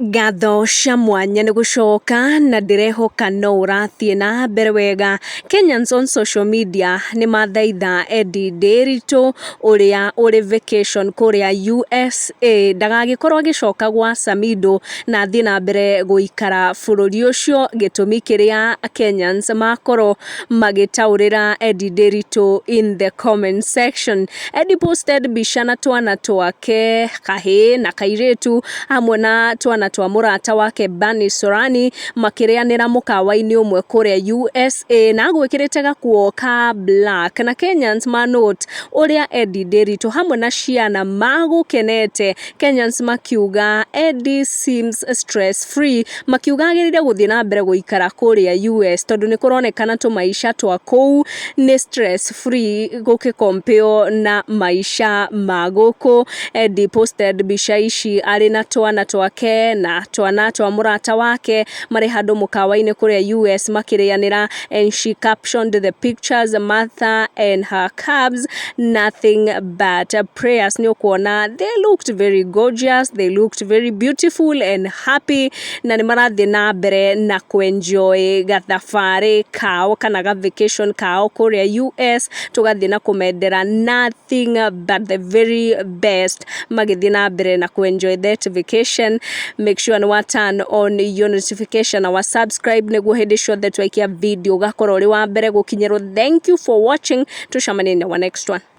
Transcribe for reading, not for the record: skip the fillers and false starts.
Ngatho cia mwanya nĩ gũcoka na ndĩrehoka no ũrathiĩ na mbere wega. Kenyans on social media nĩ mathaitha Eddie Ndiritu ũrĩa ũrĩ vacation kũrĩa USA ndagagĩkorwo agĩcoka gwa Samido na athiĩ na mbere gũikara bũrũri ũcio. Gĩtũmi kĩrĩa Kenyans makorwo magĩtaũrĩra Eddie Ndiritu in the comment section. Eddie posted mbica na twana twake, kahĩĩ na kairĩtu, hamwe na twana twa mũrata wake Bunny Sorani makĩrĩanĩra mũkawa-inĩ ũmwe kũrĩa USA na agwĩkĩrĩte gakuo ka black, na Kenyans ma note ũrĩa Eddie Ndiritu hamwe na ciana magũkenete. Kenyans makiuga Eddie seems stress free, makiuga agĩrĩire gũthiĩ na mbere gũikara kũrĩa US tondũ nĩ kũronekana tũmaica twa kũu nĩ stress free gũkĩ compare na maica ma gũkũ. Eddie posted mbica ici arĩ na twana twake na twana twa mũrata wake marĩ handũ mũkawa-inĩ kũrĩa US makĩrĩanĩra, and she captioned the pictures, "Martha and her cubs, nothing but prayers." Nĩ ũkuona they looked very gorgeous, they looked very beautiful and happy, na nĩ marathiĩ na mbere na kwenjoy gathabarĩ kao kana ga vacation kao kũrĩa US. Tũgathiĩ na kũmendera nothing but the very best magĩthiĩ na mbere na kwenjoy that vacation. Make sure nĩ wa turn on your notification na wa subscribe nĩguo hĩndĩ ciothe twaikia video ũgakorwo ũrĩ wa mbere gũkinyĩrwo. Thank you for watching, tũcemanie in our next one.